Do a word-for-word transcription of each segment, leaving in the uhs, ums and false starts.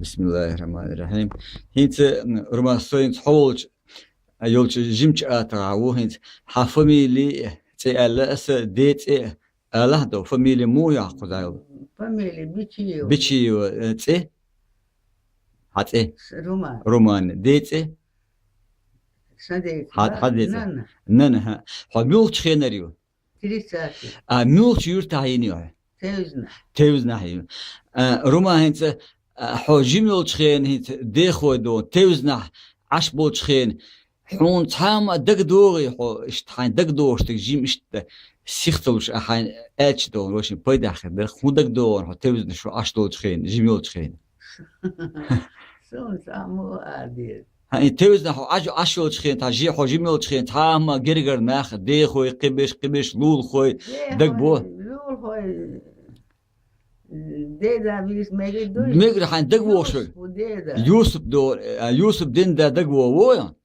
Бисмиллахир-рахманир-рахим. ХӀинца, м, Румас, со хӀинца хьо волчу, а, йолчу жимачу атагӀа ву хӀинца. Хьан фамили, цӀе аьлла аса, ден цӀе алахьа ду, фамили муха ю хьан кхузахь йолу? Фамили Бичиева. Бичиева, э, цӀе? Хьан цӀе? С-, Руман. Руман. Ден цӀе? Сан ден цӀе. Хьан, хьан ден цӀе? Нана. Нана, хӀа. Хьо муьлхачу хенара ю? Тридцатый. А, муьлхачу юьртахь йина ю хьо? Тевзанахь. Тевзанахь йина. А, Руман, хӀинца, а, хьо жима йолчу хенахь хӀинца дехой ду, Тевзанахь Ӏаш болчу хенахь, хьуна цхьамма а дагадогӀий хьо, иштта хьайн дагадогӀуш дерг жима иштта сих ца луш, а, хьайн аьлча ду, вайшимма пайдехь хир дара, хӀун дагадогӀу хьо Тевзанахь шу Ӏаш долчу хенахь, жима йолчу хенахь? Суна цхьаммо а деза. ХӀа, и Тевзанахь хьо Ӏаш, Ӏаш йолчу хенахь, тхан жи-, хьо жима йолчу хенахь, цхьамма а гергара нах, дехой, кхиберш, кхиберш, лулахой, дагабо? Лулахой, деда вийс мегар ду. Мегар хьайн дагавогӀуш верг? Юсуп деда. Юсуп до-, а, Юсуп ден да дагавогӀу ву?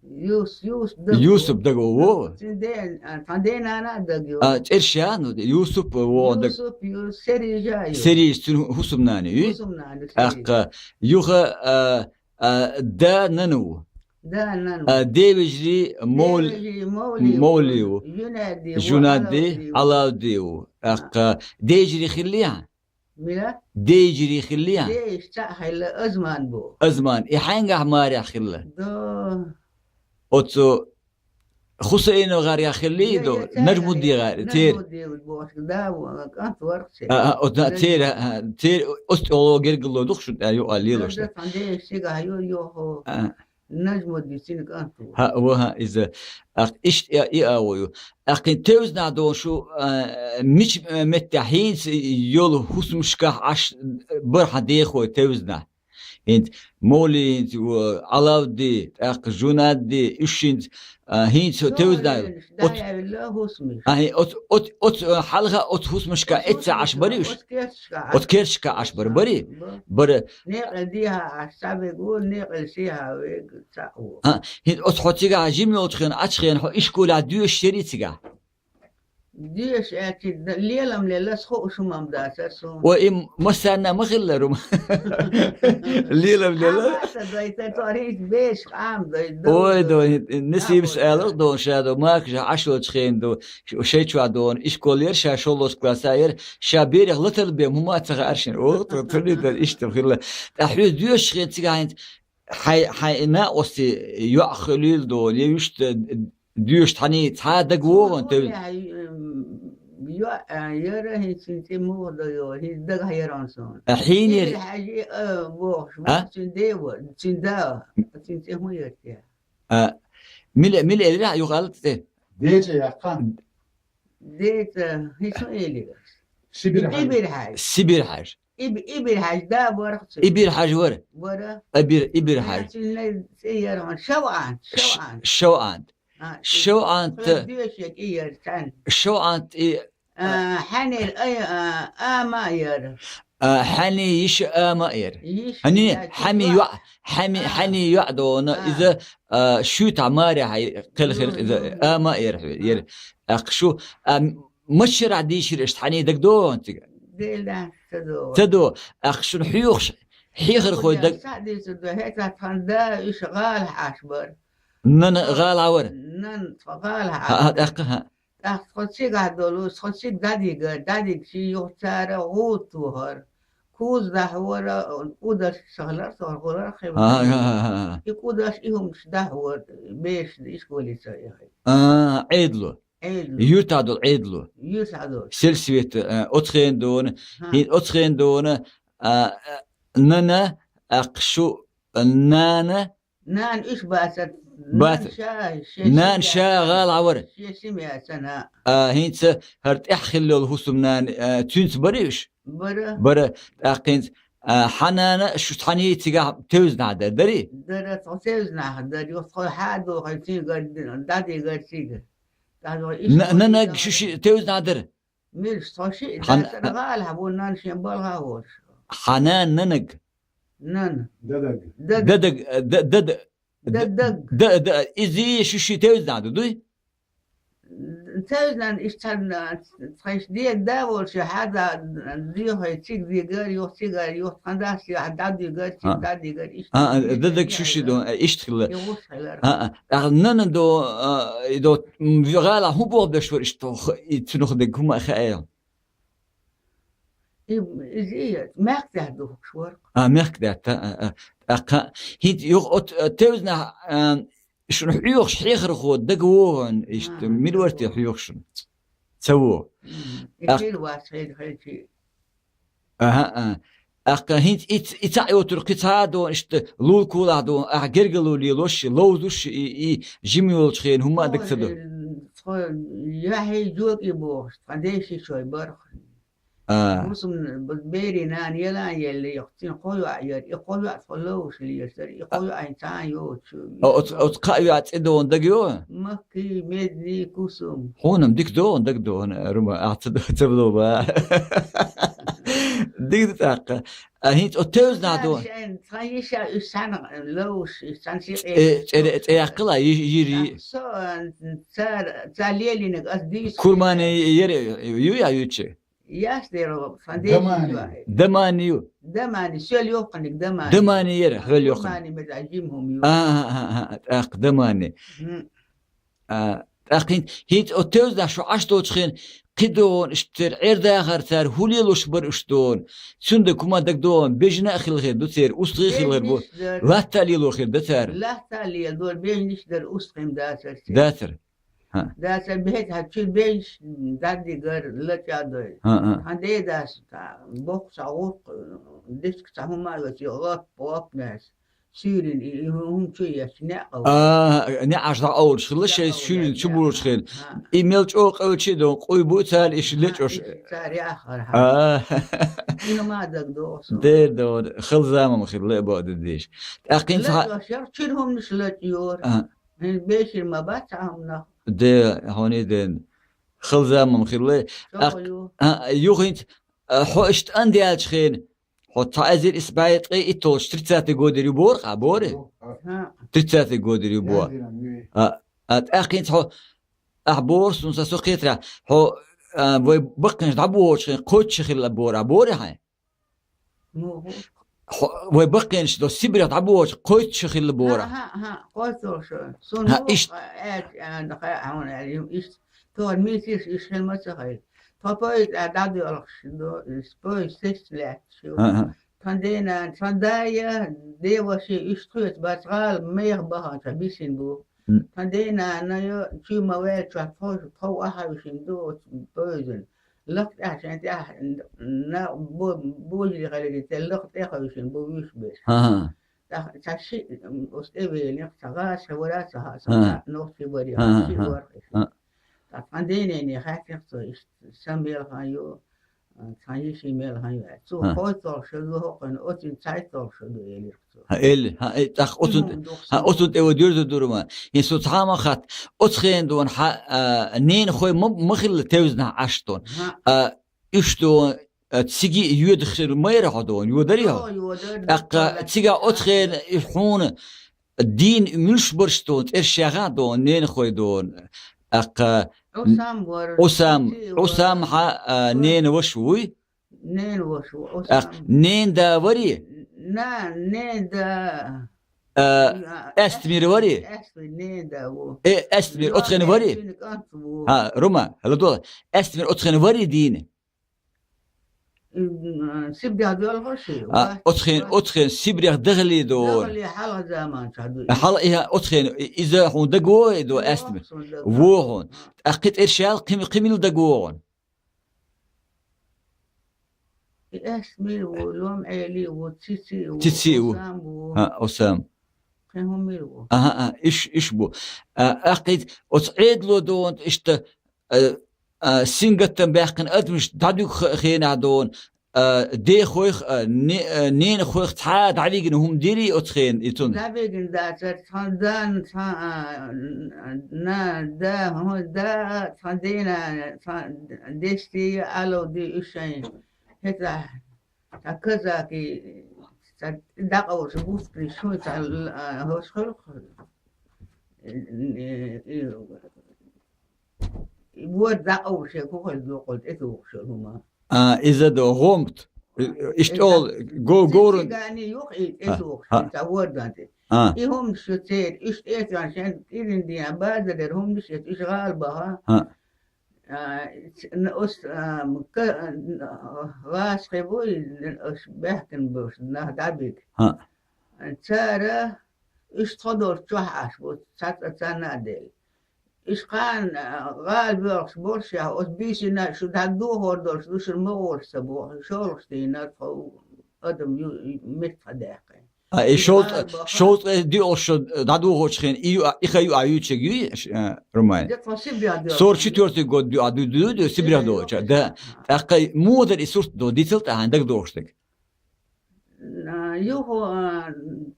Юс-, Юсуп дагавогӀу. Юсуп дагавогӀу ву? Цуьнан ден-, а, тхан ден-нана а дагайо. А, цӀерш ян ву, Юсуп вогӀу даг. Юсуп, Ю-, Серижа ю. Серижа, цуьнан хӀусамнана ю? ХӀусамнана ю, Серижа. ТӀаккха юха, а, А, да нана ву. Да нана ву. А, ден вежарий Мовли-, Ден вежарий Мовли ву. Мовли ву. Жунади ву, Жунади, Алавди ву. Алавди ву. ТӀаккха ден йижарий хиллий хьан? Мила? Ден йижарий хиллий хьан? Ден йиша цхьаъ хилла, Азман бу. Азман. И хьаьнгахь марехь хилла? До. Оцу Хусейнов гӀарехь хиллий ду, Нажмудди гӀар-, тера. Нажмудди бохуш, да, кӀант вара церан. А, а, оцу, а, тера, а, тера, оцу тӀехула гергарло ду-кх шуна, а, юкъа лелош. Да, да, цхьана ден йиша цигахь ю, йоху. А. Нажмудди цуьнан кӀант ву. ХӀа, ва хӀа, иза. Ах, иштта и, и а ву ю. Ах, кхин Тевзанахь долу шу, а, мича, а, меттехь хӀинца йолу хӀусамашкахь Ӏаш бара хьан дехой Тевзанахь? ХӀинца Мовли, хӀинца, а, Алавди, тӀаккха Жунадди, уьш хӀинца, а, хӀинца Тевзанахь. Оц-, дӀаяьлла хӀусамаш. А, хӀин, оц-, оц-, оц-, а, хьалха оцу хӀусамашка эцца Ӏаш барий уьш? Оцу керташка Ӏаш. Оцу керташка Ӏаш бар барий? Ба. Бара. Некъал дехьа Ӏаш цхьа вег ву, некъал сехьа вег цхьаъ ву. А, хӀинца оцу хьо цигахь жима йолчу хенахь, Ӏачу хенахь хьо ишколехь доьшуш ярий цигахь? Доьшуш аьлча, д-, лелам леллас хууш хӀумам дацара суна. Ой, и массарна ма хилла хӀума. Лелам лелла. Къам а ца дайта, цо хӀинца бешаш къам дайта. Ой, до, несибас алар до, ша до, Макашахь Ӏаш йолчу хенахь до, ш-, шайн чохь до, ишкол яра, ша шолгӀачу класса яра, ша берех латар бен, хӀума а ца хаьара шена. О, ту-, туьллий дар, иштта хилла. Ткъа хьоьца доьшуш хенахь цигахь хӀинца хьайн, хьайн накъостий йоӀ хуьлийла до, я вуьшта Доьшуш цхьаний цхьа а дага вогӀу, тевз. Йо, а, яра хӀинца цӀе муха до йо, хӀинца дагахь яра суна. А, хьенера. Ибир Хьаьжи, а, бохуш, а? Цуьнан ден ву, цуьнан да, цуьнан цӀе хӀун яра те? А, мила, мила элира юха алла цӀе? Деча яхха. Деча, хӀинца хӀун элира? Сибир Хьаьжи. Ибир Хьаьжи. Сибир Хьаьжи. Иб-, Ибир Хьаьжи да вара цуьнан? Ибир Хьаьжи вара. Вара. Ибир, Ибир Хьаьжи. Цуьнан цӀе яра хьуна Шавъан, Ш-, Шавъан. Шавъан. А, Шавъан. Кхин доьшуш и яра царна. Шавъан и, а, а, Хьанера, ай, а, Ама яра. А, Хьани йиша Ама яра. Йиша. Хьани, яра, Хьами йоӀ. ЙоӀ, Хьами, а. Хьани йоӀ дона, а. Иза, а, шуьйтахь маре хьай, кхел хир, иза, Ама яра хьо, яра. А. Ах шу, а, Машарахь дийшира иштта хьаний дагадогӀу цига? Дела, ца догӀу. Ца догӀу. Ах шуна хьоьхуш, хьехархой даг- Схьа дийцар ду, хӀета тхан да уьш гӀала Ӏаш бара. Нана гӀала Ӏа вара? Нана тхо гӀала Ӏаш. ХӀа, хӀа, тӀаккха, хӀа. ТӀаккха тхо цигахь долу, тхо цига дӀадигара, дӀадигчи юха цара гӀуда тухара. Куза дахьора, кӀудаш сахлар, сохлар, хевлар. ХӀа, хӀа, хӀа, хӀа. И кӀудаш, и хӀумаш дахьора, бешаш ишколе ца яхи. А, Ӏедало. Ӏедало. Юьртахь долу Ӏедало. Юьртахь долу. Сельсовет, а, оцу хенахь дона, хӀа. ХӀин оцу хенахь дона, а, а, нана, а, шу, а, нана. Нана уьш бацара. Бац. Нана ша, шен нана сим ша яцара. ГӀала Ӏа вара. Шен сим яцара. А, хӀинца хӀара тӀехь хилла йолу хӀусамнана, а, цуьнца барий уьш? Бара. Бара. ТӀаккха хӀинца, а, хьан нана шу цхьаний цигахь тевзанахь дара, дарий? Дара, тхо тевзанахь дара. Юха тхо хьадохура цигара, дӀадигара цига. ТӀаккха иштта н-, нанаг шу ши тевзанахь дара? Милш тхо шиъ хьан-, дацара гӀала хьан ву нана шен балха а волуш. Хьан нана нанаг? Нана. Дадаг. Дадаг. Дадаг, э, да-, да-, да-, да-, да-, иза шу ши тевзанахь ду, дуй? Цаьвзнан иштта цхьана, тхайш дега да волчу хьада дехой цига дигар, юха цигара, юха тхан дас яхь дӀадигар, цига А. дӀадигар, иштта А, а, дехой дадак шуши дехой. Ду, а, иштта хилла. И гӀуш хилар. А, а, а, нана до, а, и до, м, гӀала хӀун боху беш вара иштта, х-, и цунах дег хӀума хаьа? И, иза и, мехкдаьтта духкуш вара. А, мехкдаьтта, а, а. ТӀаккха, хӀинца юха оцу, а, тевзнахь, а, шуна хьоьхуш хьехархо дага вогӀун, иштта, А, мила вара те хьоьхуш шуна? Ца во. М, и ТӀаккха хила вац, хила, хила чи. Аха, а. ТӀаккха хӀинца и ц-, и цхьаъ йоцург кхин цхьа а дона, иштта, лулакулахь дона, ахь гергарло лелош, ловзуш, и, и жима йолчу хенахь хӀумма а дага ца до. Тхо, тхо, яхьий жокӀий бохуш, тхан деши шой барх. А. Мусум б-, берийн нана ялан елла йоккху, цуьнан кхо йоӀ яра, и кхо йоӀ тхо ловзуш лелаш дара, и кхо йоӀ хӀинца цхьа а йоцуш. О, оц-, оцу кхаа йоӀан цӀе дона дага йо? Макки, Медни, Кусум. Хьуна-м дика дона, дага дона, Рума, ахь ца до-, ца ло ба. Дика ду тӀаккха. А хӀинца оцу тевзнахь дона. Цара шайн, цхьа йиша уьш цхьаьна ловзуш, уьш цхьаьна ши Э, къе-, цӀе, цӀе яккхала, йи-, йири. Со, цара, цара лелийнарг ас дийцу. Курмани яра, ю я юьйцу? Яс дера, сан Дамани. Деши ю. Дамани ю. Дамани, соьл йоккханиг Дамани. Дамани яра, хьоьл йоккханиг. Дамани меза жим хӀума ю. А, а, а, а, тӀаккха Дамани. Мгм. А, тӀаккха хӀинца, хӀинца оцу тевзнахь шу Ӏаш долчу хенахь, кхидогӀун иштта церан Ӏер-дахар цара хӀун лелош бара уьш дона? Цуьнан дага хӀума дага догӀун, бежна а хила хир ду церан, устагӀий хила хир бу, Бежнаш дара. Латта а лело хир ду цара. Латта а лела дора, бежнаш дара, устагӀий-м дацара церан. Дацара. ХӀа. Дацара бехӀ хьан чуьра бежнаш дӀадигар лачкъа а дой. ХӀа, хӀа. Хьан дедас цхьа боккха цхьа гӀуллакх, дечка цхьа хӀума а йоцу, и гӀоп, гӀоп мес. Суьйрина и, и хӀума чу еш, неӀ къовлуш. А, неӀаш дӀакъовлуш хилла, шайн суьйрина чу буьллуш хилла. ХӀа. И мел чӀогӀа къевлча а догӀун, къуй бу цара, иш лечкъош. Цара яхар хьан. А. И хӀума дага догӀу суна. Дера догӀу, хала заман хилла а боху деш. ТӀаккха хӀинца хьа- Лачкъош яра, чуьра хӀуманаш лачкъа йора. А. ХӀинца бешира ма бац цхьа хӀуманах. Де, хьуний ден. Хала заман хилла. ТӀаккха, а, юха хӀинца, а, хьо иштта ан даьллачу хенахь, хьо цхьа эзар исс бӀе ткъе итталгӀачу тридцатый годера ю боху, а, боху? ХӀа. Тридцатый годера ю боху. А, а, тӀаккха хӀинца хьо, ахь боху суна, сан со кхетарехь, хьо, а, вай баккхийнаш дӀабохучу хенахь кхоччуш хилла боху, а, боху хьайн? Муха? Хьо, вай баккхийнаш до Сибрех дӀабохучу кхоччуш хилла боху. ХӀа, хӀа, кхоччуш. Суна хӀа, муха иштта. Аьлча, а, хьуна аьлла, иштта. Тхо мисиш иш хила ма ца хилла. Тхо поезд а дӀадоьлхуш ду, поезд сесте лаьтташ ю. ХӀа, хӀа. Тхан дена, тхан дая, деваши уьш тхоьца бац гӀала меха баханча бисина бу. М. Тхан дена, на ю, чуьма ваьлча тхо, тхо ахьа вишина ду оцу поездана. Лакха тӀехь шайн тӀехь на бо-, божарий хиларе те лакха тӀе хевшина бу вуьш берш. ХӀа-хӀа. ТӀаккха цхьа шиъ, м, оцу тӀе велинх, цхьа гӀаза вара, цхьа хаа, цхьа нохчий вари, ХӀа-хӀа. Шиъ вара. ХӀа. ТӀаккха тхан денене хаьттинх цо, иштта сан мелхан ю, цхьа йиши мелхан ю аьлла. Цо хӀа. Хой толгӀа шу ду хӀокхуьнан, оцуьнан цхьайтта толгӀа шу ду элира цо. ХӀа, элли, хӀа, э, тӀаккха оцунна, хӀа, оцунна тӀе вай дуьрза дур ма. ХӀинца со цхьа а ма хатта. Оцу хенахь дуьйна хьан, а, ненахой ма, ма хилла тевзанахь Ӏаш дуьйна. ХӀа. А, уьш дуьйна, а, цига а йоьдуш хир ма яра хьо дуьйна, йодарий хьо? Хьо йодар, тӀаккха дуккха цига оцу хенахь и хьуна дийна муьлш барш дуьйна, цӀерш яха а дуьйна, ненахой дуьйна. ТӀаккха Ӏусам вара. Ӏусам, Ӏусам хьан, а, ненан ваша вуй? Ненан ваша ву, Ӏусам. А, ненан да варий? На, ненан да. А, а, Аьстмир варий? Аьстмир ненан да ву. Э, Аьстмир, оцу хенахь варий? Цуьнан кӀант ву. ХӀа, Рума, хьала дуьйла. Аьстмир оцу хенахь варий дийна? М, Сибрех доьлхуш и? А, оцу хенахь, оцу хенахь Сибрех дахале дуьйна. Дахале хьалха заманчохь дуьйна. Хьала, и, оцу хенахь, и, иза хьуна дага вогӀий дуьйна, Аьстмир? ВогӀу хьуна дага. ТӀаккха кхин цӀерш ял, кхин, кхин мила дага вогӀу хьуна? И Аьстмир ву, Лом Ӏели ву, Цици ву, Цици ву. Ӏусам ву. ХӀа, Ӏусам. Кхин хӀун мила ву? Аха, а, иш, иш бу. А, аккхийца оцу Ӏедало дуьйна иштта, а, а, сингаттам баьккхина адамаш дӀадуьгу х-, хенахь дуьйна, а, дехойх, а, не-, а, ненахойх цхьа а дӀавигна хӀума дирий оцу хенахь и цунна? ДӀавигна дацара, цхьа дан, цхьа, а, на, да, хӀун, да, цхьа дена, цхьа дести, алов ди уьш шайн. ХӀетахь, цхьа казаки, цхьа дӀакъовлуш бустри, шуьйца, а, хӀорш хуьлу, э, э, э, Ворда дӀакъовлуш, хӀун хилла дукъал тӀетухуш йолу хӀума. А, иза до, гӀомт. Иштта олу, го-, горун. Цигани юха и тӀетухуш, цхьа вордан тӀе. А. И хӀуманаш ю церан, уьш тӀетоьхна шен кӀиран дийнахь базарера хӀуманаш ю, уьш гӀала баха. А. А, ц-, н-, ос, а, м-, ка-, н-, гӀазкхи бу, и, н-, аш баьхкина болуш нах дӀабига. А. Цара уьш тхо долчу чохь Ӏаш бу, цхьацца царна а делла. Уьш кхана, а, гӀала боьлхуш болуш, яхь, оцу буьйсина шу дӀадохор долуш ду, шуна ма гӀолаш ца боху, шолгӀачу дийнахь тхо адам ю, меттахдаьккхина. А, и шовзткъе, шовзткъе диъалгӀа шо дӀадохучу хенахь, и ю а, и хан ю а юьйцург юй, ш-, а, Румай? Де тхо Сибрех доьлху. Сорок четвёртый год ду а ду, ду, ду, Сибрех долчу. Да. ТӀаккха муха дара и сурт до, дицал тӀаьхьа дагадогӀуш дерг. А, юха, а,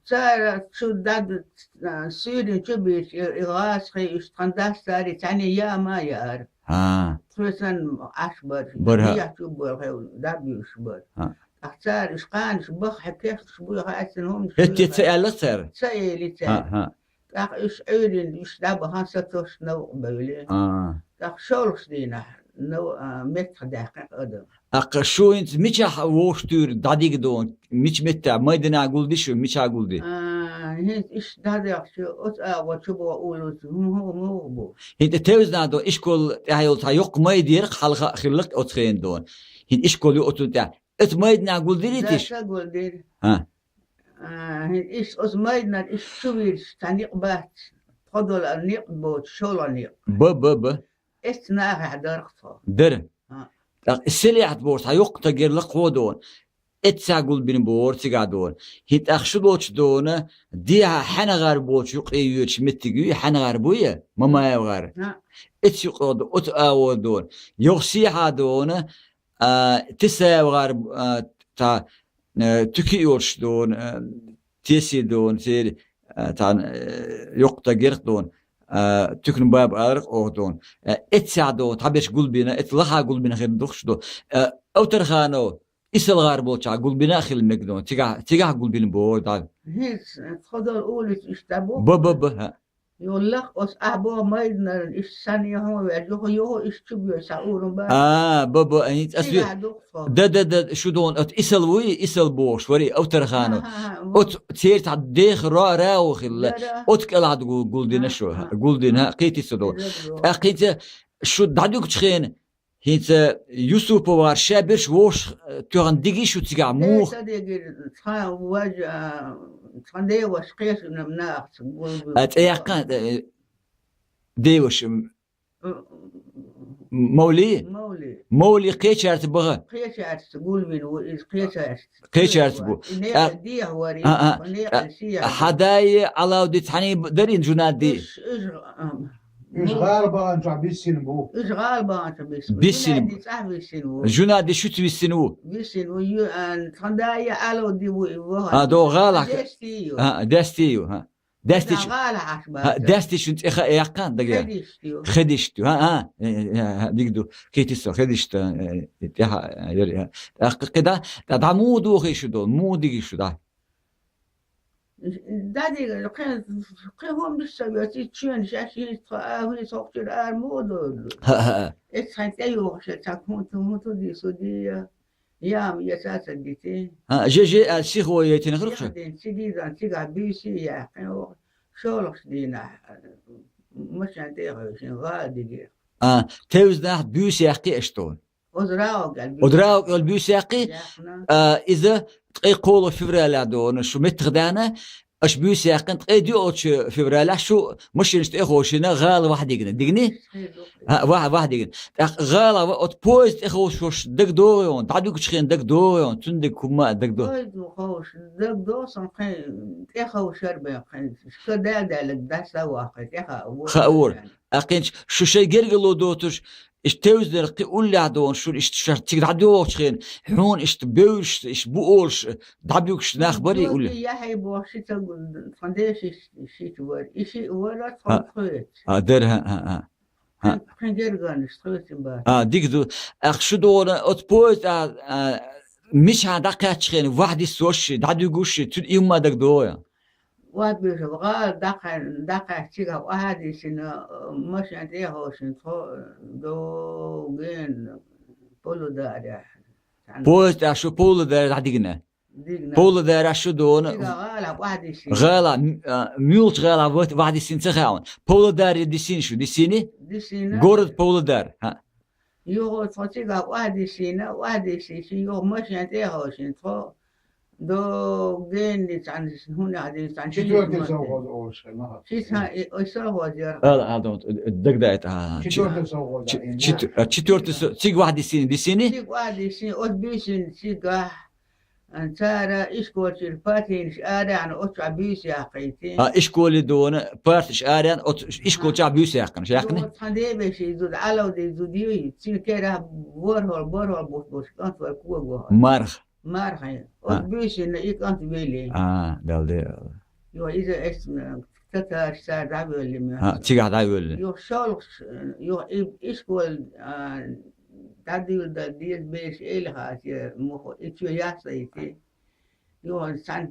цара чу дад-, а, суьйрина чу бийча, и, и гӀазкхи, уьш тхан дас цари цхьаьна яа ма яара. А. Тхоьсан Ӏаш бара. Бара. Дехьа чу бара, хьев дӀабуьйш бара. А. ТӀаккха цара уьш кханаш баха хьан кехташ буй, хьаьццина хӀуманаш. ХӀетте ца аьлла цара? Ца эли цара. А, а. ТӀаккха уьш Ӏуьйрина, уьш дӀабахана сатосуш новкъа бевли. А. ТӀаккха шолгӀачу дийнахь нов-, а, меттахдаьккхина адам. ТӀаккха шу хӀинца мичахь вовшах туьйра дӀадига ду, мича меттехь, майданахь гулди шу, мичахь гулди? А, хӀинца иштта дӀадехча, оцу агӀор чу боху улуц, муха, муха бу. ХӀинца тевзана ду, ишкол тӀехь йолу цхьа йоккха майда яра, хьалха а хилла оцу хенахь ду. ХӀинца ишкол ю оцунна тӀехь. Оцу майданахь гулдирий тиша? Да, ца гулдира. А. А, хӀинца иштта оцу майданара иштта чу вирзича, цхьа некъ бац. Тхо долу некъ боцу, шолгӀа некъ. Ба, ба, ба. Эццу нахехь дара-кх тхо. Дара. А. ТӀаккха и селехь бохуш, цхьа йоккха стаг яра лакхахь ду. Эццехь гулбина бохура цигахь ду. ХӀинца тӀаккха шу долчу ду, дехьа ХьаьнагӀар болчу юкъе йоьдуш меттиг юй, ХьаьнагӀар буй, Мамаев гӀар. А. Эццу юкъе ду, оцу агӀор ду. Йоху сехьа ду, а, Тесаев гӀар, а, цхьа, а, туька йолуш ду, а, теси ду, церан, а, цхьа, а, йоккха стаг яра-кх ду, а, туькан баба алара-кх оха ду. А, эццехь ду, цхьаберш гулбина, эццехь лахахь гулбина хир ду-кх шу ду. А, Авторханов, ИсалгӀар болчохь гулбина а хила мега ду, цигахь, цигахь гулбина боху, да. ХӀинца, тхо долу улица иштта бу? Ба, ба, ба, хӀа. Йоллакх оцу ахь боху майданарна иштта санна хьуна ваьлла, юха, юха иштта чу боьду, сан урам бан. А, ба, ба, хӀинца ас ве-, цигахь ду-кх тхо. Да, да, да, шу ду, оцу Исал вуй, Исал бохуш, вари, Авторханов. Ха, ха, ха, ва. Оцу церан цхьа деха ра-, рагӀу хилла. Да, да. Оцу кӀелахь ду гул-, гулдина шу, ха, ха. Гулдина, хӀа, кхетий со ду. Иза ду. ТӀаккха хӀинца шу дӀадуьгучу хенахь, хӀинца Юсупов гӀар ша берш вовшах, э, тоьхна дигий шу цигахь муха? Ца дигира, цхьа важа, а, цхьа деваш кхечунам нахаца гулбина. А, цӀе яьккхина, э, деваш, м, м, Мовли? Мовли. Мовли кхечаьрца баха? Кхечаьрца гулбина ву иза, кхечаьрца. Кхечаьрца бу. И некъа дехьа вари, а, а, некъа а, сехьа. Хьадаи Алавди цхьаьний б-, дарин Жунади? Уьш, уьш, а, Уьш гӀала баханчохь биссина бу. Уьш гӀала баханчохь биссина бу. Биссина бу. Жунади цӀахь виссина ву. Жунади шуьца виссина ву. Виссина ву, ю-, а, тхан да я Алавди ву и ваха. А, до гӀала. Дести ю. А, дести ю, а. Дести шу-, гӀала хьаш бац. А, дести шун цӀе ха яьккхина дага? Хедишт ю. Хедишт ю, а, а. Э, э, э, диг ду. Кхетий со, хедишт, э, э, тӀаьхьа, э, яри, э. ТӀаккха кхидӀа, дӀа, дӀа муха дохий шу долу, муха дигий шу дӀа? ДӀадигара, кхин, кхин хӀума биша ца веца, и чоьнаш аьшшийтта тхо, а, хӀинца хӀокхучуьра ара муха долу? ХӀа, хӀа, хӀа. Эцхьайн тӀеюхуш, цхьа хӀун ту, хӀун ту дису дия, яма, я ца ца дити. ХӀа, же, же, а, сихо яйтина хир шу? Яхдин, цигизан, цигахь буьйси яьккхина, оха шолгӀачу дийнахь, машен тӀе а хевшина, гӀала дигира. А, тевзанахь буьйса яьккхи аша тхуна? Оцу рагӀу кӀел буьйса. Оцу рагӀу кӀел буьйса яьккхи? Яьккхина. А, иза ткъе кхоалгӀа февралехь ду, шу меттах даьхна, аша буьйса яьккхина, ткъе диъалгӀачу февралехь шу машинаш тӀе а ховшийна, гӀала вахь дигна. Дигни? ХӀа, вахь, вахь дигна. ТӀаккха гӀала ва-, оцу поезд тӀе ховшош дагадогӀий хьуна, дӀадуьгучу хенахь дагадогӀий хьуна, цуьнан дагахь хӀумма а дагадо-. Поезд ма ховш, дагадогӀу сан кхин тӀе ховшар бен кхин, ша даьлла-даьлларг дӀасаваххий, тӀе хаа ву. Хаа ву. ТӀаккха хӀинца шу шайн гергарло доцуш, иштта тевзанара кхин уллехь долуш шуна иштта ша цига дӀадоьлхучу хенахь, хьуна иштта бевзаш, иштта бу олуш, дӀабуьгуш нах барий уллехь? Яхье бохуш ши ца гу-, тхан ден ши-, шича вара. И шиъ вара тхо тхоьца. А, дара, хӀа, хӀа, хӀа. ХӀа. Кхин гергарнаш тхоьца бац. А, дика ду. Ах, шу догӀана оцу поезд, а, а, мичахь дӀакхаьччахьана, вахь диссош ши, дӀадуьгуш ши, цуьнан и хӀумма дагадогӀий? Охьабуьйшура гӀала дӀакхаьчча, цигахь охьадисина, машен тӀе а ховшина, тхо, догена Павлодарехь. Поезд тӀехь шу Павлодаре дӀадигна? Дигна. Павлодарехь шу дона? Цигахь гӀала охьадисина. ГӀала, м-, а, муьлхачу гӀала ват-, охьадисина ца хаьа хьуна? Павлодаре дисина шу, дисина? Дисина. Город Павлодар. ХӀаъ. Юха тхо цигахь охьадисина, охьадисича, юха машен тӀе а ховшина, тхо догена цхьана хӀунах дина цхьана. Четвёртый совхоз олуш хир, маха. Ши цхьа-, и, ой, совхоз яра. Ала, ала, дон, д-, дагадайта, а, чи-, Четвёртый совхоз, чи-, а, чи-, четвёр-, а, четвёртый со-, цига охьадисина, дисина? Цига охьадисина, оцу буьйсанна цигахь, а, цара ишколчуьра партийнаш араяьхна, оцу чохь буьйса яьккхийтина. А, ишколе дона, парташ араяьхна, оцу ишкол чохь буьйса яьккхина, яьккхина? Оцу цхьана дебеши зуда, Ӏалавди зуда юй, цуьнан керахь ворхӀалгӀа, ворхӀалгӀа бутт болуш кӀант вара кого. Марха. Мархий. А. Оцу буьйсанна и кӀант велий. А, Далла де. Йо, иза эс, м, татараш цара дӀавоьлли моьтту. А, цигахь дӀавоьлли. Йо, шолгӀа, йо, и, ишкол, а, дӀадуьйладан деза бераш эли хаас, я, мухо, и чу ясайти. Йо, цхьана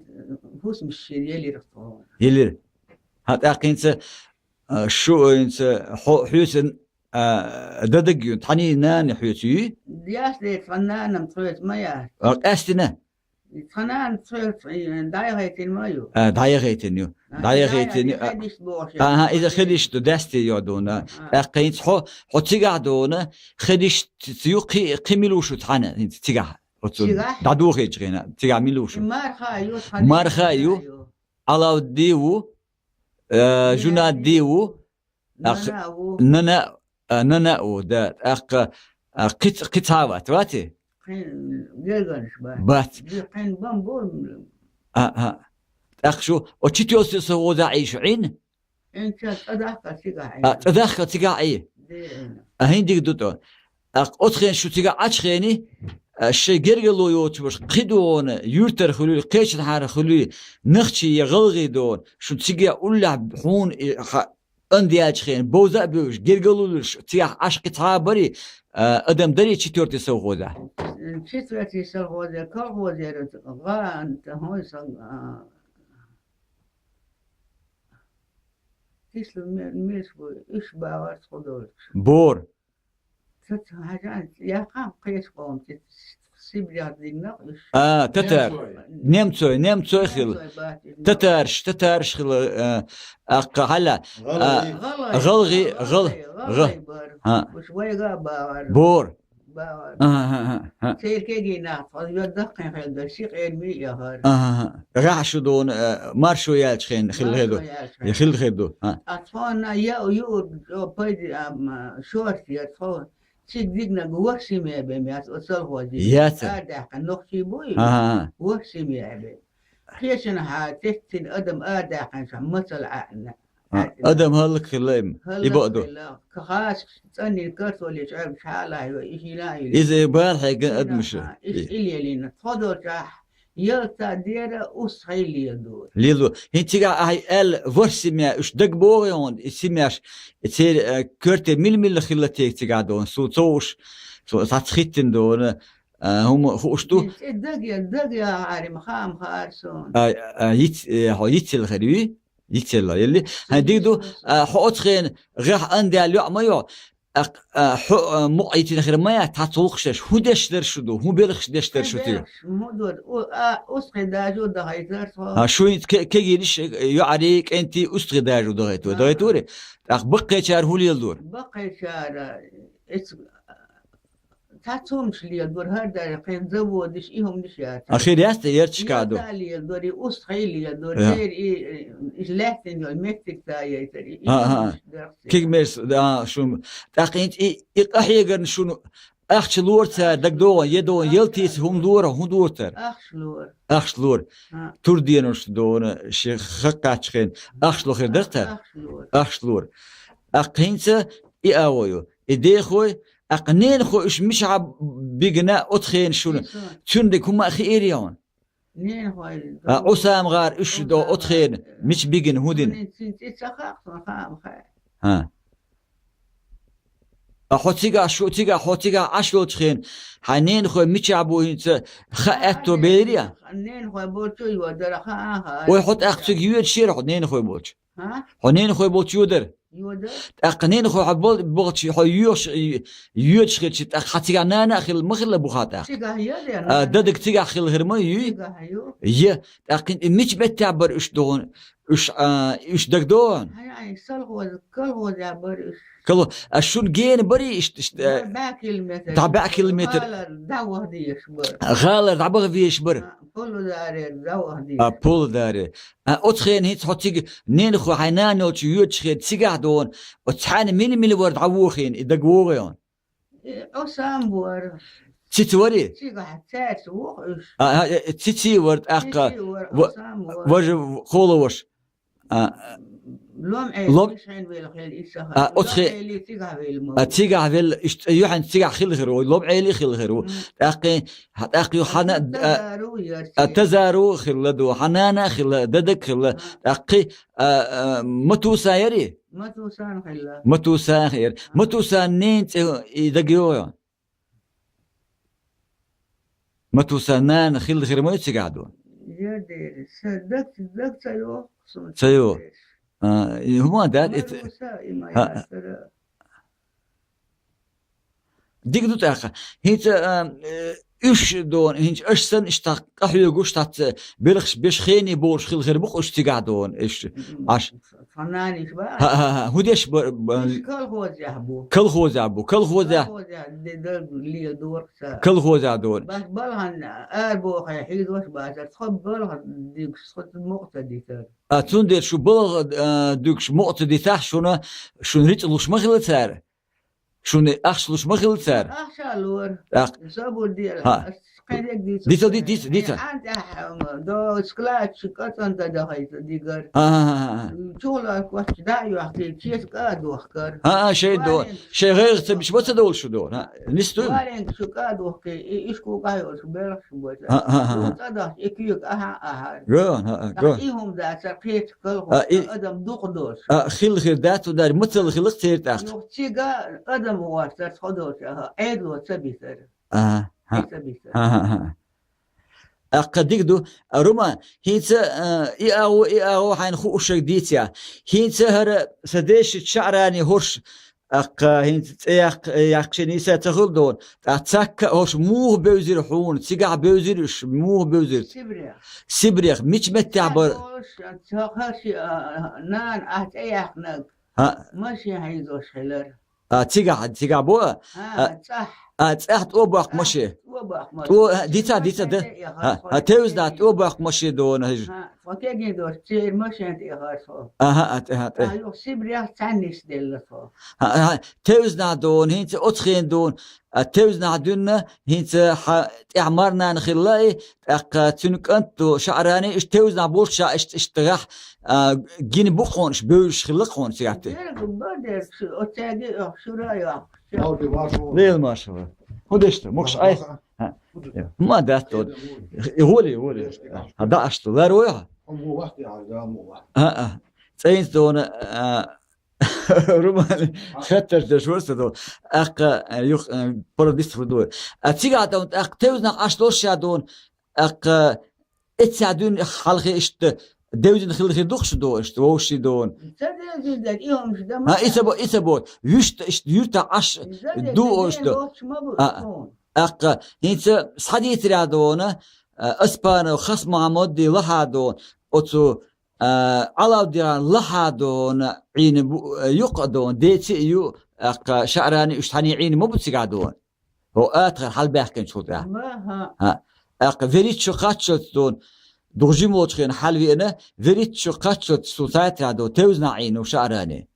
хӀусамаш шен елира тхо. Елира. ХӀаъ, тӀаккха хӀинца, а, шу, хӀинца, хьо, хьоьца а, дан даг ю, тхьанний нана хьоьца юй? Яц де, тхан нанам тхоьца ма яц. А, къаьстина? Тхан нана тхоьца, э, дӀаяхийтина ма ю. А, дӀаяхийтина ю. А, дӀаяхийтина ю. Хедишт бохуш. Аха, иза хедишт ду, дасте йо дуна. А. ТӀаккха хӀинца хьо, хьо цигахь дуна, хедишт ю, кхи-, кхин мила ву шу тхьана, хӀинца цигахь? Оцу цигахь? ДӀадохийча хенахь, цигахь мила ву шу? Марха ю, тхан марха ю, ю. Алавди ву, э, Жунади ву, Ах, Нана а ву. Нана, а, Нана а ву, да. ТӀаккха, а, кхин ц-, кхин цхьа а вац, ваций? Кхин гергарнаш бац. Бац. Ди кхин бан бу. А, а. ТӀаккха шу, о, четвёртый совхозехь Ӏий шу, Ӏийна? Эн ца цӀа дахка цигахь Ӏий. А, цӀа дахка цигахь Ӏий? Де, Ӏийна. А, хӀинца дика ду тӀо. ТӀаккха оцу хенахь шу цигахь Ӏачу хенахь, а, шайн гергарло йоцуш кхидолу юьртара хуьлий, кхечанхьара хуьлий, нахчий я гӀалгӀий долу, шун цигахь уллехь хьуна и хьан ан даьллачу хенахь бовза а бевзаш, гергарло луьйш, цигахь Ӏаш кхин цхьа а барий, а, адам дарий четвёртый совхозехь? Четвёртый совхозехь, колхозера гӀан, хӀун сан, а, кисло ме-, меш бу, уьш багӀар тхо долчу. Бор. Ца, ца, хьажа, яххьа кхечу къоман, Сибрех дигна уьш. А, татар. Немцой. Немцой, немцой хила. Немцой бац уьш. Татарш, татарш хила, а, аккха хьала. ГӀалгӀай. А, гӀалгӀай, гӀал-, гӀалгӀай, гӀал-, гӀалгӀай бар. А. Уьш вайга а багӀар. Бор. БагӀар. Аха, аха, аха. Церан кегий нах, тхо йо даккхий хилла дара, ши къерми а яхара. Аха, аха. ГӀехьа шу дуна, а, маршо яьллачу хенахь хилла хир ду. Маршо яьллачу хенахь. Я хилла хир ду. А. А тхо на я, юург, о, пайда, а, м, шорта яра тхо. Цига дигнарг ворхӀ семья бен яц, оцу совхозе. Яц. Арадаьккхина нохчий буй? Аха, аха. ВорхӀ семья бен. Кхечанхьа теттина адам арадаьккхинчохь мацалла Ӏаьнна. А, адам хӀаллакьхилла и, и бакъду. ХӀаллакьхилла, кхаша цӀанйина картоли чӀоьргаш хьалахь йо, и хӀина а йо. Иза и бала хьегна адамаш. Хьина, а, иш и лелийна. Тхо долчохь ялта дера, устхий леладора. Лело. ХӀинца цигахь ахьа аьлла, ворхӀ семья, уьш дагабогӀий хьуна, и семьяш, и церан, э, коьрте мила-мила хилла тега цигахь дона, суна ца хууш, со схьаца хӀиттина дона, а, хӀума хууш ду? ХӀинца и даг я, даг я, Ӏарим, хаам хаар суна. А, а, йиц-, э, хьо йицъелла хир юй? Йицъелла, елли? ХӀан, дика ду, а, хьо оцу хенахь гӀехьа ан даьлла йоӀ ма йо? А, а, хьо, а, мукъа йитина хир ма яц, цхьацца гӀуллакхаш деш. ХӀун деш дара шу ду? ХӀун белхаш деш дара шу тига? ХӀун белхаш, хӀун дора? У-, а, устхий дажо дахийтара тхо. А, шу хӀинца ке-, кегийнаш, йоӀарий, кӀентий устхий дажо дахийта вай, дахийта вари? ТӀаккха баккхийчара хӀун леладора? Баккхийчара, эц-, Цхьацца хӀуманаш леладора, хӀара даьлла кхин заводаш, и хӀуманаш яцара. А хир яц те ярташка ду? Ялта леладора, и устхий леладора, церан и, и лаьттина йолу меттиг ца яйтара, и, и хӀуманаш дара церан. Кигмерс, да, шун. ТӀаккха хӀинца и, и къахьегарна шуна ахча лора цара, дагадогӀу, е догӀу, ялтийца хӀума лора, хӀун дора цара? Ахча лора. Ахча лора. Турденаш дона, ши хаккхаччахьана ахча ло хир дара цара? Ахча лора. Ахча лора. ТӀаккха хӀинца и агӀо ю. И дехой, аккха ненахой уьш мичахьа бигина оцу хенахь шуна? Цуьнан дерг хӀума а хиира хьуна? Ненахой. А, Ӏусам гӀар уьш до оцу хенахь мича бигина, хӀун дина? Цуьнан цӀе ца хаьа, сан хаам хаьа. ХӀа. А хьо цигахь шу, цигахь хьо цигахь Ӏаш йолчу хенахь, хьайн ненахой мичахь бу хӀинца хаа аьтто белира? Ненахой болчу йодара хаа, хаа. Вай хьо тӀаккха цига йоьдуш яра хьо ненахой болчу? А? Хьо ненахой болчу йодара? Йодара. ТӀаккха ненахой хьо бол-, болчу хьо йоьхуш, йоьдуш хилча, тӀаккха хьан цигахь нана а хилла, ма хилла бу хьан тӀаккха? Цигахь я дера? А, дадага цигахь хилла хир ма ю? Цигахь ю. Я, тӀаккха и мича меттехь бара уьш догӀун? Уьш, а, уьш дагадогӀун? Хьай, хьай, салхоз-, колхозехь бара уьш. Колхо-, а шуна гена барий иштта, иштта, а, бӀе километр. ДӀа бӀе километр. ГӀалара дӀаваха дезаш бара. ГӀалара дӀабаха везаш бара. А, Пулдарера дӀаваха дезаш. А, Пулдарера. А, оцу хенахь хӀинца хьо цига ненахой хьайн нана йолчу йоьдуш хенахь цигахь догӀун, оцу цхьаьна мила-мила вара дӀавохийна, и дагавогӀий хьуна? Э, Ӏусам вара. Цица варий? Цигахь цаьрца вуха уьш. А, а, э, Цици вара тӀаккха. Цици вара, ва-, Ӏусам вара. Важа в-, кхола ваша. А, Лом Ӏели, Лом-, Ишхьин велла хила, Исаха. А, оцхе-, Лом Ӏели цигахь велла ма а, ву. Цигахь велла, иштта юьхьанца цигахь хилла хир ву, Лом Ӏели хилла хир ву. М. ТӀаккха, хьан тӀаккха ю хьан, а, Тазару яра а, цигахь. Тазару хилла ду, хьан нана хилла, дадак хилла. А. ТӀаккха, а, а, Матуса ярий? Матусан хилла. Матусан яра. А. Матусан ненан цӀе и дагайогӀий? Матусан нана хилла хир ма ю цигахь ду? Я дера, са даг, даг ца йоху суна. Ца йоху. А, и хӀума дац, Матуса, и ма яцара. Дика ду тӀаккха. ХӀинца, а, э, уьш дона, хӀинца аша санна иштта къахьоьгуш, тӀаккха белхаш беш хене болуш хилла хир бу-кх уьш цигахь дона, уьш Ӏаш. Цхьа наниш бац? ХӀа, хӀа, хӀа. ХӀун деш ба-, ба-, Уьш колхозехь бу. Колхозехь бу, колхозехь. Колхозехь де-, дан леладора ца. Колхозехь дона. Бас балхана арабохе хьийзош бацара, тхо балха дуьгуш, тхо мукъа ца дитара. А, цундела шу балха, а, дуьгуш мукъа ца дитахь шуна, шуна рицкъ луш ма хилла цара? Шуна ахча луш ма хилла цара? Ахча лора. ТӀаккха. Собар дела. ХӀа. Ас кхин дерг дийца. Дийца, дийца, дийца. Ан тӀехь, ам, до складчик кӀацӀан дан дахийта дигар. ХӀа-хӀа-хӀа. Чулар коччу дӀа а йохкий, чеса кӀа а дохкар. ХӀа-хӀа, шайн до. Варенга. Шайн гӀайгӀа ца беш, ма ца довлуш шу до. ХӀа, нис ду? Варенга шу кӀа а дохкий, и ишкул къахьоьгуш белхаш бу. ХӀа-хӀа-хӀа. Цу цӀа дахча, и куьйга ахьа а ахьар. Го, хӀа-хӀа, го. ТӀаккха и хӀума дацара кхечу калхо, а, и адам дукха долуш. А, хилла хир дац, удар ма ца хилла церан тӀаккха. Юха цига адам гӀортар, тхо долчу, аха, Ӏедало ца битара. Ага, ха. Ца битара. Ага, ага. ТӀаккха дика ду. А, Рума, хӀинца, а, и агӀо, и агӀо хьайна хууш шаг дийцахь. ХӀинца хӀара сан дешича ШаӀрани хӀорш, тӀаккха хӀинца цӀе яккха, яккха шен нийса ца хилла дона. ТӀаккха цхьаккха а хӀорш муха бевзира хьуна, цигахь бевзира уьш, муха бевзира? Сибрех. Сибрех, мича меттехь бара? Цхьаьна олуш, цхьа хӀорш, а, нана, ахь цӀе яьккхинарг. ХӀаъ. Машен хьийзош хилар. А, цигахь, цигахь бу? А, а, цӀахь. А, цӀахь тӀо баккха машен. ТӀо баккха машен. ТӀо, а, дица, дица, да? Машен тӀе яхар. А, тхо а, тевзна тӀо баккха машен дона хӀижа. А, тхо кегий дош, церан машен тӀе яхар тхо. Аха, а, тӀе, а, тӀе. А, юха Сибрех цхьаьна нисделла тхо. А, а, тевзна дона, хӀинца оцхен дона. А, тевзнахь дуьнна, хӀинца хьан тӀехь марнана хилла и, тӀаккха цуьнан кӀант ду, ШаӀрани, иштта тевзнахь болчу ша иштта, иштта гӀехь, а, гина бу хьуна, иштта бевзаш хилла хьуна цигахь те. Дерг бан дерг шу, оцаьрга а йоху, шура а йоху. Лела маршалла. ХӀун деш ду? Мукш Ӏай? ХӀа. Ма дац тхо. ГӀоли, гӀоли. ХӀа, даӀаш ду. Лар вой хьо? А, а. ЦӀайнца дона, а, Румани хаттарш деш вара сан дона. ТӀаккха, э, юха, э, пародист хӀу ду. А цигахь дона, тӀаккха тевзнах Ӏаш долуш ша дона. ТӀаккха эццахь дуьйна хьалхе иштта девзина хилла хир ду-кх шу дона, иштта вовшийн дона. Ца девзина дерг, и хӀумаш дан ма. А, и ца бо, и ца бо. Вуьшта иштта юьртахь Ӏаш ду ош дан. А, тӀаккха хӀинца схьадийцарехь дона, а, Аспанов Хас-Мухьаммадди лахьа дона. Оцу А, Ӏалавдин лахьа дона Ӏийна бу, юккъа дона, деци а ю, тӀаккха ШаӀрани уьш хьаний Ӏийна ма бу цигахь дона. ХӀо атагӀар хьалабаьхкинчул тӀаьхьа. Ма, хӀа. ХӀа. ТӀаккха верит шу кхаччалц дона, дукха жима волчу хенахь хьалавеана, верит шу кхаччалц цу сайтарахь дона, тевзнахь Ӏийна ву ШаӀрани.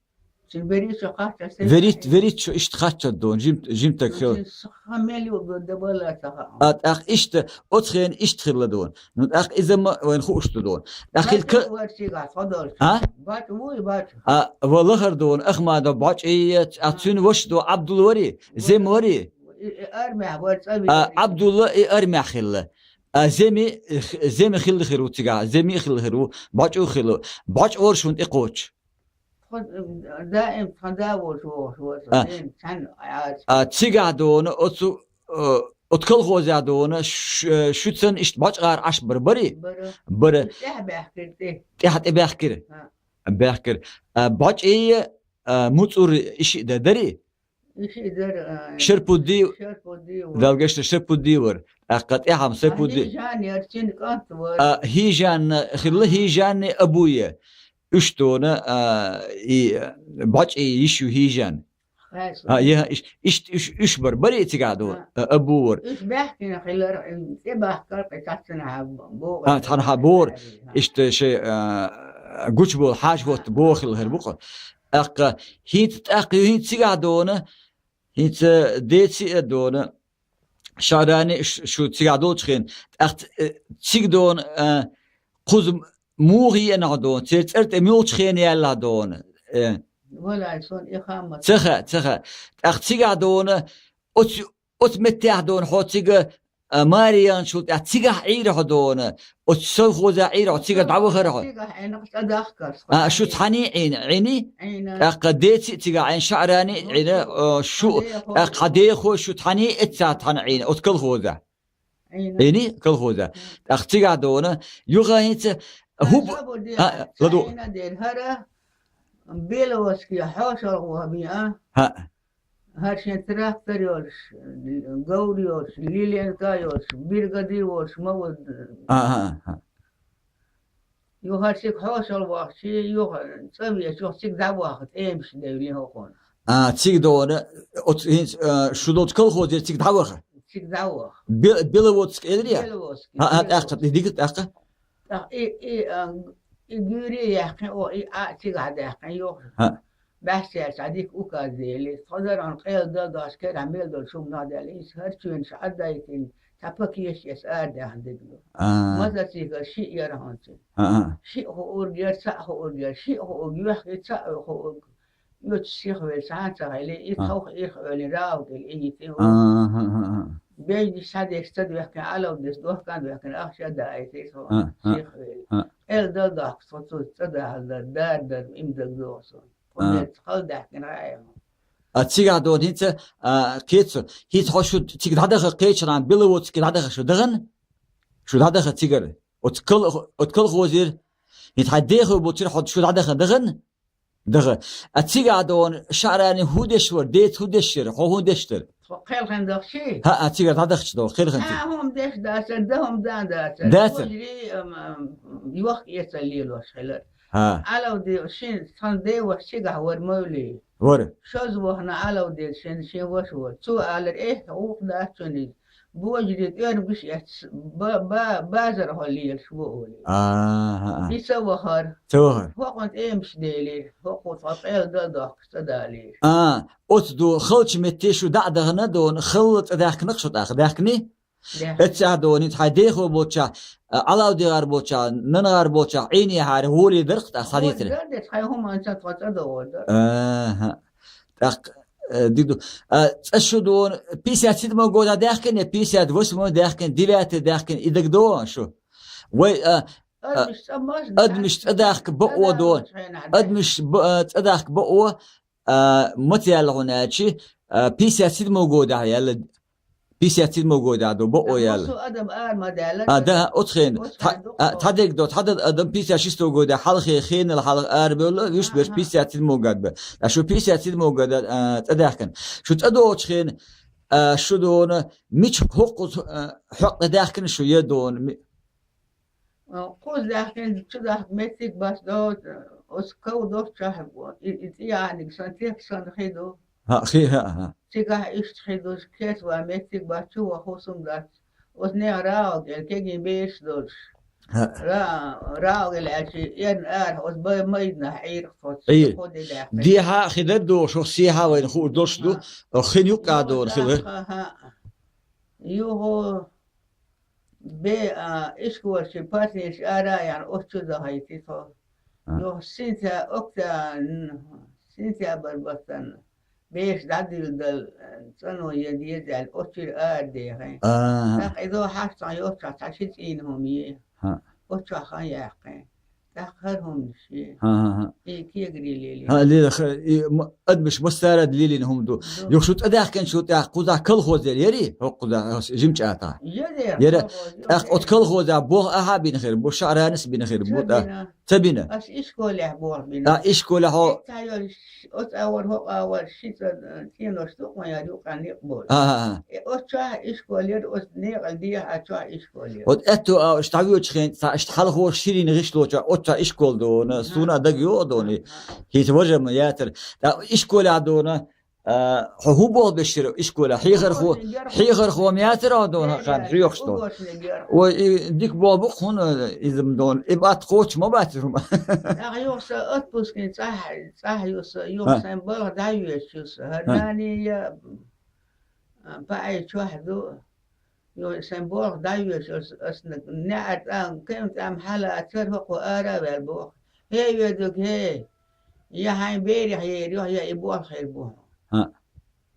Цуьнан верит шу кхаччалц. Верит, верит шу иштта кхаччалц дона, жим-, жимтаг хила. Цуьнан хан мел ю дан бала ца хаьа. А, тӀаккха иштта, оцу хенахь иштта хилла дона. Ну, тӀаккха иза ма вайна хууш ду дона. ТӀаккха хила ка-, Бача вара цигахь тхо долчу. А? Бача вуй, Бача. А, ва лахара дона, Ахмадов Бача и, а, цуьнан ваша дона, Ӏабдулла варий? Зема варий? И, и армехь вара цӀа вийра. А, Ӏабдулла и армехь хилла. А, Земи, Земи хилла хир ву цигахь, Земи а хилла хир ву, Бача а хилла. Бача вара шуна тӀекхочуш. Тхо, м, даим тхан да волчу вогӀуш вара со. А. Ден цхьаьна Ӏаьржа. А, цигахь дона оцу, э, оцу колхозехь дона ш-, э, шуьцан иштта бӀочкъара Ӏаш бара, бари? Бара. Бара. Иштта тӀаьхьа баьхкира тӀе. ТӀаьхьа тӀе баьхкира? А. Баьхкира. А, бӀочкъий, а, муцӀурий и шиъ дан дарий? И шиъ дара, а, Шарпудди, Шарпудди вара. Далгашта Шарпудди вара. ТӀаккха тӀаьхьа-м Сайпудди. А, ХӀижан яра цуьнан кӀант вара. А, ХӀижан хилла, ХӀижанни Абуе. Уьш дона, а, и, бӀочкъий йиш ю ХӀижан. Хасла. А, я, иш-, иш-, иш-, уьш бара, барий цигахь дона? А. А, Абу вара. Уьш баьхкина хилар, тӀе бахкар, кхин цхьацца нахьа бо-, богӀу. А, цхьанхьа бора. Иштта шайн, а, гучуболу хьаша хӀотта бохилла хир бу-кх. ТӀаккха хӀинца, тӀаккха ю хӀинца цигахь дона, хӀинца деций а дона, шаьрани ш-, шу цигахь долчу хенахь, тӀаккха ц-, э, цига дона, а, кхуза муха еана хьо дона, церан цӀарна тӀе муьлхачу хенахь яьлла хьо дона? Э. Валай, сон и хам ма ца хаьа, ца хаьа. ТӀаккха цигахь дона, оцу, оцу меттехь дона хьо цига, а, маре яхначул тӀаьхьа цигахь Ӏийра хьо дона, оцу совхозехь Ӏийра хьо, цигара дӀавахара хьо? Цигахь Ӏийна, цӀа дахкара. А, шу цхьаьний Ӏийна, Ӏийний? Ӏийна. ТӀаккха деций цигахь Ӏийна, шаьрани Ӏийна, а, шу, тӀаккха хьан дехо шу цхьаьний эццахь цхьаьна Ӏийна, оцу колхозехь? Ӏийна. Ӏийний колхозехь? Мгм. ТӀаккха цигахь дона, юха хӀинца хӀуб-, а, ладу. Ӏийна дера хӀара, Беловодске хьошалгӀа ваха бен, а? ХӀаъ. ХӀара шен трактор йолуш, говр йолуш, лиленка йолуш, биргади волуш ма ву. А, а, а. Юха цига хьошалгӀа вахча, юха цӀа веача, юха цига дӀаваха, тӀемаш девлла хӀокхунах. А, цига дона, оцу хӀинца, а, шу долчу колхозера цига дӀаваха? Цига дӀаваха. Бе-, Беловодск элира? Беловодск. А, а, тӀаккха, и дика тӀаккха? ТӀаккха и, и, а, и гуьйре яьккхина, о, и Ӏа цигахь даьккхина, юха. ХӀаъ. Баьхсерчу цхьа дика указ дели, тхо даран къел дан дош керахь мел долчу хӀуманах даьлла, иза хӀара чоьнаш Ӏаддайтина, цхьа пакешка эца арадаьхна дерг ду. А. Мотоцикл шиъ яра хӀунций. А, а. Шиъ хуург яра, цхьаъ хуург яра, шиъ хуург, юьххе цхьаъ хуург. Оьцу сиха велла цхьа а ца хили, и тховх ирх оьллина, рагӀу кӀел и йитина. А, а, а, а. Бежнаш схьадеш ца доьхкина, Ӏалав деш дохкан а доьхкина, ахча а даийтира тхо, а, а, сиха велла. А. Къел дала дохку тхо цу цӀа дахьал дар, дар дар, им даг догӀу суна. Кху меттах хала даьхкина гӀайгӀа. А цигахь дона хӀинца, а, кхета со, хӀинца хьо шу цига дӀадаха кхечархьама, Беловодске дӀадаха шу дахана? Шу дӀадаха цигара? Оцу кол-, оцу колхозера, хӀинца хьайн дехо болчуьра хьо шу дӀадаха дахана? Даха. А цигахь дона шаьрани хӀун деш вара, деца хӀун деш яра, хьо хӀун деш дара? Тхо кхелхина дахчий? ХӀаъ, цигара дӀадахча дона, кхелхина цига. Цхьа а хӀума деш дацара, дан хӀума дан дацара. Дацара. Божарий, ам, ам, йохка-эцар лелош хилар. ХӀа. Ӏалав де-, шен, тхан деваша цигахь вара мовлий. Вара. Шозза вахана Ӏалав деза шен, шен ваша вара. Цо алара: «Эхь, гӀуллакх дац шуна иза. Божарий тӀоьрмигаш эцна, ба-, ба-, базар хьо лелаш ву», олий. А, а, а. И ца вахара. Ца вахара. ХӀокхунна тӀемаш дели, хӀокхо тхо къел дан дохкуш цӀа далийра. А, оцу ду халчу метте шу дӀа а дахана дона, халла цӀа даьхкина-кх шу тӀаккха, даьхкиний? Даьхкина. Эццахь дона, хӀинца хьайн дехо болчохь, а, ӀалавдегӀар болчохь, нанагӀар болчохь, Ӏийна хьара гӀоле дара-кх тӀаккха схьадийцар. ГӀоле дара, деш хьайн хӀуманца тхо цӀа догӀур дара. Аха. ТӀаккха, э, дика ду. А, цӀа шу дона, пятьдесят седьмой годахь даьхкина, я пятьдесят восьмой даьхкина, девятый даьхкина, и дагадогӀу шу? Вай, а, а, адамаш цӀа маж-, адамаш цӀа дахка бакъо дона. Адамаш ба-, а, цӀа дахка бакъо, а, маца яьлла хьуна аьлчи, а, пятьдесят седьмой годахь яьлла. Пятьдесят седьмой годахь ду, бакъо яьлла. Массо адам ара ма даьлла. А, да, оцу хенахь. Оцу хенахь ду. Тха-, а, тхьадерг ду, тхьадерг адам пятьдесят шестой годахь хьалхе, хенал хьалха арабевлла, вуьш берш пятьдесят седьмой год бе. А шу пятьдесят седьмой года, а, цӀа даьхкина. Шу цӀа догӀучу хенахь, а, шу дона, мича хӀокхуза, а, хьокъ даьхкина шу, я дона, ми-, Кхуза даьхкина, чу дахка меттиг бац до, оцу ков долччохь, и, и цӀе яьхьниг сан, тек сан хи ду. ХӀаъ, хи, хӀаъ, хӀаъ. Цигахь иштта хи ду, кеца ван меттиг бац, чу ваха хӀусам дац. Оцу нехан рагӀал кӀел кегий бераш долуш. ХӀаъ. Ра-, рагӀал аьлчи, эрна ара, оцу бай-, майданахь Ӏийра тхо, Ӏийра. Кхо де даьхкина. Дехьа а хи дара догӀуш, хӀокху сехьа вайна хуур долуш ду, хӀаъ. Хин юккъа а дора хилар. ХӀаъ, хӀаъ. Юху Бе, а, ишколчий партнерш ара а яьхна, оцу чу дахийти тхо. А. Юха сентя-, окта-, н-, сентябрь баттана бераш дӀадилла дала, а, цӀано ян деза аьлла, оцу чуьра арадехи. А. ТӀаккха и дохьаш цхьа йоццахь цхьа ши цӀийна хӀума е. А. Оцу чохь хан яьккхи. ТӀаккха хӀара хӀуманаш. ХӀа, хӀа, хӀа. И кегари лелийна. ХӀа, ле-, х-, и м-, адамаш массара а лелийна хӀума ду. Ду. Юха шу тӀадахканчул тӀехьа кхузахь колхоз яр, яри? ХӀокхузахь, жимчӀатахь. Яр, яр, яр, колхоз, тӀаккха оцу колхозехь болх ахьа а бина хир бу, ШаӀранас а бина хир бу, тӀаккха. Ца бина. Ца бина? Ас ишколехь болх бина. А, ишколехь хьо? Итт хьа йолуш, оцу агӀор, хӀокху агӀор, ши цӀа, э, цӀенош ду-кх ма яр, юкъа некъ болуш. А, а, а. Э, оцу чохь ишкол яр, оцу некъал дехьа чохь ишкол яр. Оцу аьтту а, иштта дӀавоьдучу хенахь, цхьа иштта хьалхо ширина гӀишло чохь, оцу чохь ишкол ду хьуна, суна а дага йогӀу ду хьуна. ХӀинца важа ма яцара. ТӀаккха ишколехь ду хьуна, а, хьо хӀун болх беш яра ишколехь? Хьехархо, хьехархо ма яцара хьо ду хьуна, хан хьоьхуш ду. Ой, и дика болх бу-кх хьуна иза ма ду хьуна. И бат кхочуш ма бац хӀума. ТӀаккха юха сан отпускин цӀахь, цӀахь ю сан, юха сайн балха дӀайоьдуш ю сан. ХӀара нани я, а, ПаӀи чохь ду. Йо, сайн болх дӀайоьдуш, ас, ас неӀар тӀам, кема тӀам хьалацара, хӀокхо ара а ваьлла боху. ХӀей, ведуг, хӀей! Я хьайн берех ер ю, я и болх хир бу хьуна. ХӀаъ.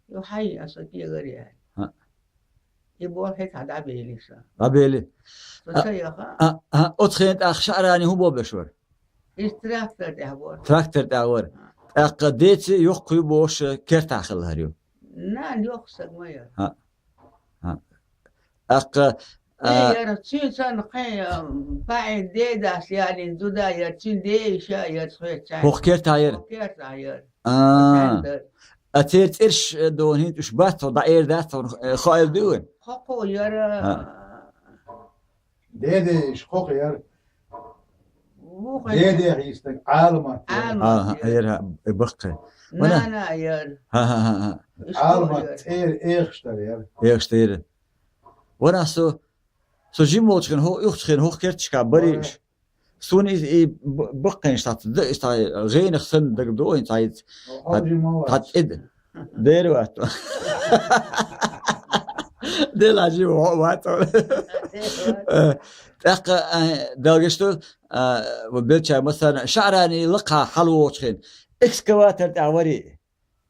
Йо, хьай, аса кегара яьлла. ХӀаъ. И болх хӀетахь дӀабели сан. ДӀабели. Со ца яха. А, а, оцу хенахь тӀаккха ШаӀрани хӀун болх беш вара? Иза трактор тӀехь вара. Трактор тӀехь вара. ТӀаккха деца йоккхуй бохуш кертахь хилла хӀара ю. Нана йоккха стаг ма яра. ХӀаъ. ХӀаъ. ТӀаккха, а, яра, цуьнан санна кхин, а, ПаӀин дедас ялийна зуда яра, цуьнан ден йиша а яра, цхьаьна. ХӀокху кертахь яра? ХӀокху кертахь яра. А. Цхьаьна дара. А церан цӀераш, э, ду хьуна хӀинца уьш бац хьуна, дӀаэр дац хьуна, э, хаийла дуй вайна? ХӀокхо яра. ХӀаъ. Дедеш хӀокхо яра. Вукхо яра. Дедех йистаг Ӏаламат яра. Ӏаламат яра. А, яра, э, баккхий. Вана? Нана яра. ХӀаъ, хӀаъ, хӀаъ, хӀаъ. Ишкол яра. Ӏаламат цӀера Эхаштара яра. Эхаштара яра. Вана со, со жима волчу хенахь, хӀо-, юхачу хенахь хӀокху керташкахь барий уьш. Суна иза и б-, баккхийна иштта д-, иштта гӀенах санна дагадогӀу хӀинца хьайца. Хьо-, хьо-, жима вац. Хьан тӀе д-, дера вац. Делахь жима хьо-, вац. Дера вац. Э, тӀаккха, э, Дала гечдойла, э, вай беллачара массарна а, ШаӀрани лакхахь хьалавогӀучу хенахь, экскаватор тӀехь варий?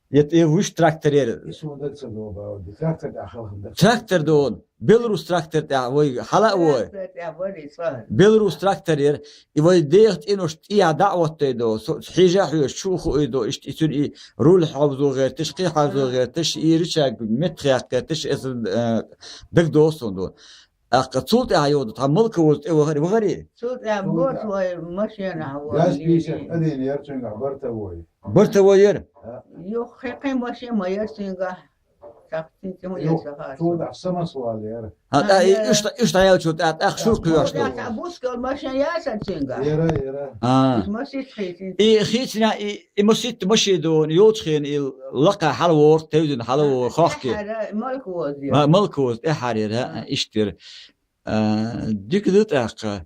Я, я вуьш трактор яра? И суна дага ца догӀу, бауди. Трактор тӀехь халхам дара. Трактор ду хьуна. Беларус трактор тӀехь вай хьала а вой. Трактор тӀехь варий цкъа? Беларус трактор яра. И вай деха тӀенош тӀехь дӀа а оттуй ду. Со хьежа а хьоьжуш, чу а хуий ду. Иштта и цуьнан и руль хьовзо гӀерташ, кхин хьовзо гӀерташ, и рычаг меттахъяккха гӀерташ, эса, э, дагадогӀу суна ду. ТӀаккха цул тӀаьхьа йоду, тхан Малковоза тӀе вахари, вахари? Цул тӀаьхьа боцу вай машенахь вахана. ГАЗ пятьдесят один яра цуьнгахь, бортовой. Бортовой яра? Да. Юха кхин машен ма яра цуьнгахь. ТӀаккха цуьнца хӀун яра сан хаа. Цул тӀаьхьа самосвал яра. ХӀаъ, тӀаккха и уьш, уьш дӀаяьлчул тӀаьхьа, тӀаккха шура кхоьхьуш ду. ТӀаккха бускал машен яра сан цуьнгахь? Яра, яра. А. Уьш масийтта хийцина. И хийцина, и И масийтта машен ду хьуна, йолчу хенахь и лакхахь хьала вогӀург, тевзина хьала вогӀург, хохке. ТӀаьххьара Малковоза яра. Ма-, Малковоза тӀаьххьара яра, а, иштта яра. А, дика ду тӀаккха.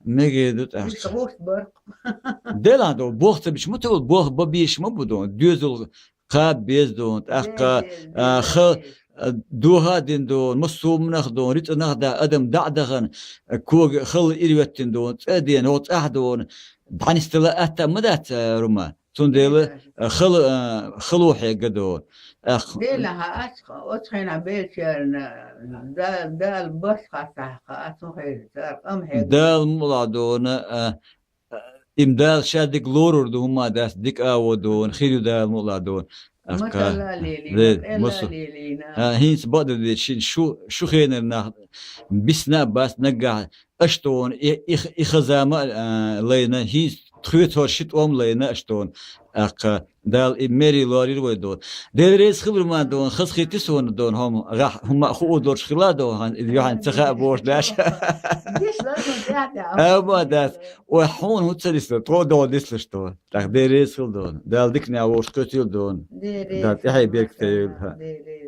Мега ду тӀаккха. Иштта гӀурт бара. Делахь ду, болх ца бича ма ца волу, болх бан безаш ма бу ду хьуна. Доьзал кхаба беза ду хьуна, тӀаккха, беза, а, беза, ха-, беза. А, доха а дина ду хьуна, массо а хӀуманах ду хьуна, рицкъанах а даьхна, адам дӀа а дахана, а, кога халла ирахӀиттина ду хьуна, цӀа а деана, хӀокху цӀахь ду хьуна, дӀанисдала атта а ма дац, а, Рума. Цундела, а, хала, а, хало хьегна ду хьуна. Ах. Делахь а, оцу хенахь беллачарна, да-, Дала бос хаттахь, хаа цу хенахь цара къам хьегна. Дала мукъалахь ду хьуна, а, Им Дала ша дика лорур ду, хӀумма дац, дика агӀо ду хьуна, хир ю Дала мукъалахь ду хьуна. Ахка. Масала лелийна, ле-, кӀелла масу-, лелийна. А, хӀинца бакъдерг дийцича, шин шу, шу хенара нах бисна а бац, наггахь аша ду хьуна, и, и, и хаза ма, а, лайна, хӀинца тхоьца хӀора ши тӀом лайна аша ду хьуна. Ахка. Дала и мерий лорийра вай ду хьуна. Дела реза хилар ма ду хьуна, хазахетти суна ду хьуна, хӀума, гӀахь, хӀумма а хуур долуш хила ду хьуна, и юьхьанца ца хаа бохуш даьш. Дисла ду тӀаьхьа. Амма дац. Ой, хьуна хӀун ца дисла, тхо догӀу дислуш ду хьуна. ТӀаккха Дела реза хила ду хьуна. Дала диканехь вовшах кхоьтийла ду хьуна. Дела реза хила. Дала тӀаьхье беркате йойла хьан. Дела реза.